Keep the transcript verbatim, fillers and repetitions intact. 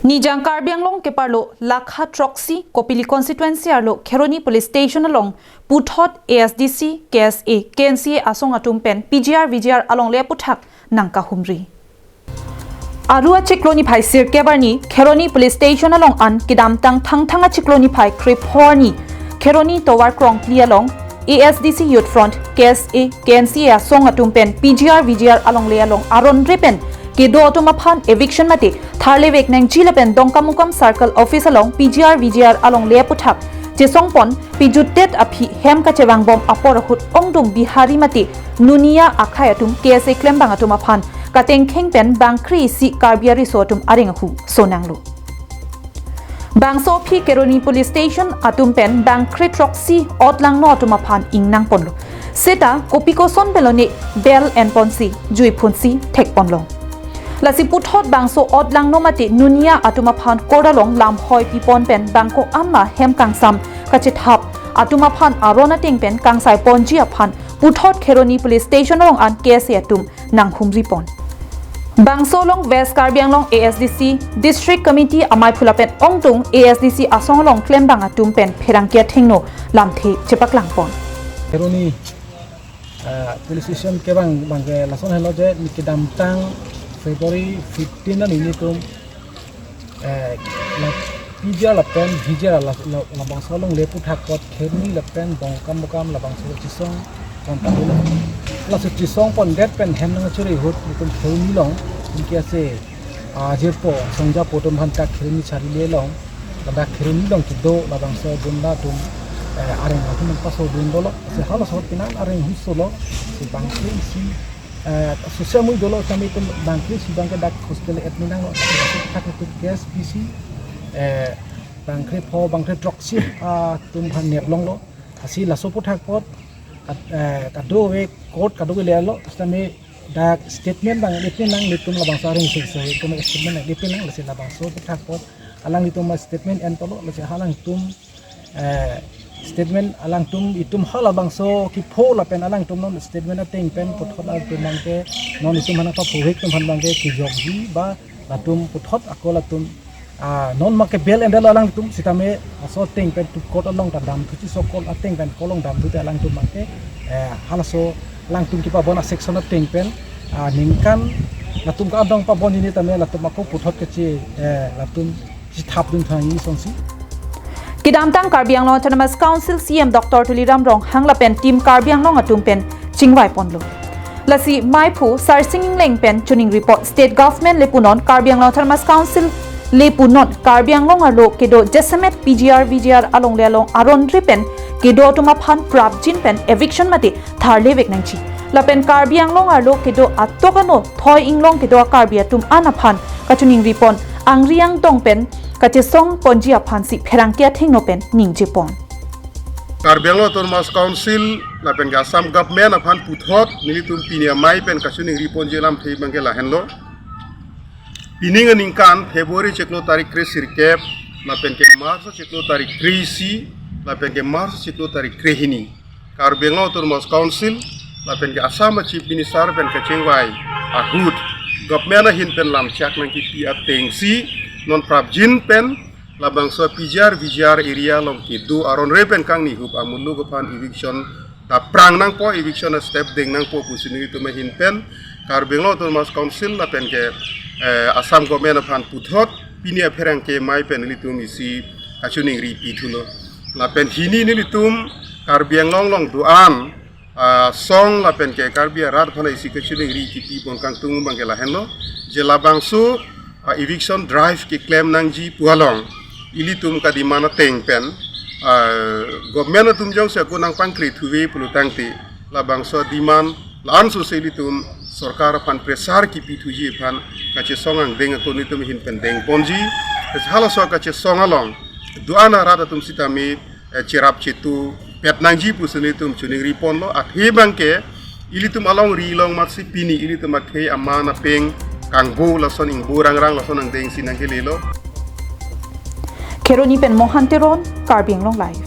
Nijang Karbi Anglong keparlo lakha throksi Kopili constituency arlo Kheroni Police Station along puthot A S D C, K S A, K N C A asong atum pen P G R V G R alongle aputhak nangkahumri. Aru achiklo niphai sirkep arni Kheroni Police Station along an kedamtang Thangthang achiklo niphai krepho arni Kheroni Tovar Krongpli along A S D C Youth Front, K S A, K N C A asong atum pen P G R V G R alongle along aron re pen kedo atum aphan eviction mate tharlevek nangji lapen Dongkamukam Circle Office along P G R V G R alongle aputhak chesongpon, pijutdet aphi hem kachevangbom apor ahut ongdung Bihari mate Nunia akhei atum K S A klembang atum aphan katengkheng pen bangkre isi Karbi ariso atum areng ahu sonanglo. Bangso aphi Kheroni Police Station atum pen bangkre throksi otlangno atum aphan ingnangponlo. Seta kopi koson pelone bel enponsi, jui phunsi thekponlo. Lasi puthot bangso otlangno mate Nunia atum aphan court along lamhoi pipon pen bangko ama hem kangsam kachethap atum aphan aron ateng pen kangsaiponji aphan puthot Kheroni Police Station along an K S A atum nanghumripon. Bangso along West Karbi Anglong A S D C District Committee amei phula pen ongdung A S D C asong along klembang atum pen pherangke athengno lamthe chepaklangpon. Kheroni, eh, Police Station kevang abangke lason helo je neli kedamtang February fifteen arni nelitum, eh, la P G R lapen V G R la, la, labangso alongle aputhak apot Kheroni lapen Dongkamukam labangso chesongpon tanglo. Laso chesongpondet pen hem nangchuri ahut nelitum Kheroni along, anke ase, ah, jirpo, songjapo atum aphan ta Kheroni charli along, ladak Kheroni along kedo labangso gunda atum, eh, areng atum paso dun dolo, si halaso pinan areng ahu solo, si bangkre isi, eh, sose amui dolo, kami atum bangkre isi abangke dak hostel admit nanglo, thak atum K S P C, eh, bangkre pho, bangkre throksi, ah, atum aphan neplonglo, lasi laso aputhak apot, kad-, eh, kadokave court kadokave lelo, sitame dak statement abang lepin nang, nelitum labangso areng sik so, nelitum statement nang lepin nang, lasi labangso aputhak apot alanglitum statement enpolo, lasi alangtum, eh, statement alangtum itum halabangso kepho lapen alangtum non statement ateng pen puthot alangtum abangke non itum aphan papuhik atum aphan abangke kejokji ba latum puthot ako latum, ah, non make bel endel alangtum sitame laso ateng pen tu court along ta damthuji, so court ateng pen court along damthu te alangtum make, eh, halaso alangtum kepabon a-section ateng pen, ah, ningkan latum kadokave pabon ini tame latum ako puthot keche, eh, latum chethapdun thang ini asonsi. Kedamtang Karbi Anglong Autonomous Council C E M Doctor Tuliram Ronghang lapen Team Karbi Anglong atum pen chingvaiponlo. Lasi meiphu Sarsing Engleng pen chuning report, State Government le punon, Karbi Anglong Autonomous Council le punon, Karbi Anglong arlo kedo jasemet P G R V G R alongle along aron re pen kedo atum aphan prapjin pen eviction mate tharlevek nangji. Lapen Karbi Anglong arlo kedo atok ano thoi inglong kedo a-Karbi atum an aphan kachiningri pon, angri angdong pen kachesongponji aphansi pherangke athengno pen ningjepon. Karbi Anglong Autonomous Council lapen ke Assam Government aphan puthot nelitum pini amei pen kachiningri ponji alamthe abangke lahenlo. Pining aningkan February chiklo tarik kre sirkep, lapen ke March chiklo tarik kre isi, lapen ke March chiklo tarik kre hini, Karbi Anglong Autonomous Council lapen ke Assam a-Chief Minister pen kachingvai ahut government ahin pen lamchak nangkipi atengsi non prapjin pen labangso P G R V G R area along kedo aron re pen kangni hup amuluk aphan eviction ta prang nangpo, eviction a-step deng nangpo pusi nelitum ahin pen Karbi Anglong Autonomous Council lapen ke, eh, Assam Government aphan puthot pini apherangke amei pen nelitum isi kachiningri pithulo. Lapen hini nelitum Karbi Anglong along do-an, ah, asong lapen ke Karbi arat aphan isi kachiningri kipi pon kangtung abangke lahenlo. Je labangso, ah, eviction drive keklem nangji pu along ilitum kademand ateng pen, ah, government atum jongsi ako nangpangkri thuve pulo tangte labangso demand la-an sose ilitum sorkar aphan pressure kipi thuji aphan kachesong angdeng ako nelitum ahin pen deng ponji. Halaso kachesong along do-an arat atum sitame, eh, cherap chetu pet nangji pusi nelitum chiningri ponlo. Athe abangke ilitum alongri along matsi pini ilitum akhei aman apeng kangbo lason ingbo rangrang lason angdengsi nangkelelo. Kheroni pen Mohan Teron, Karbi Anglong Live.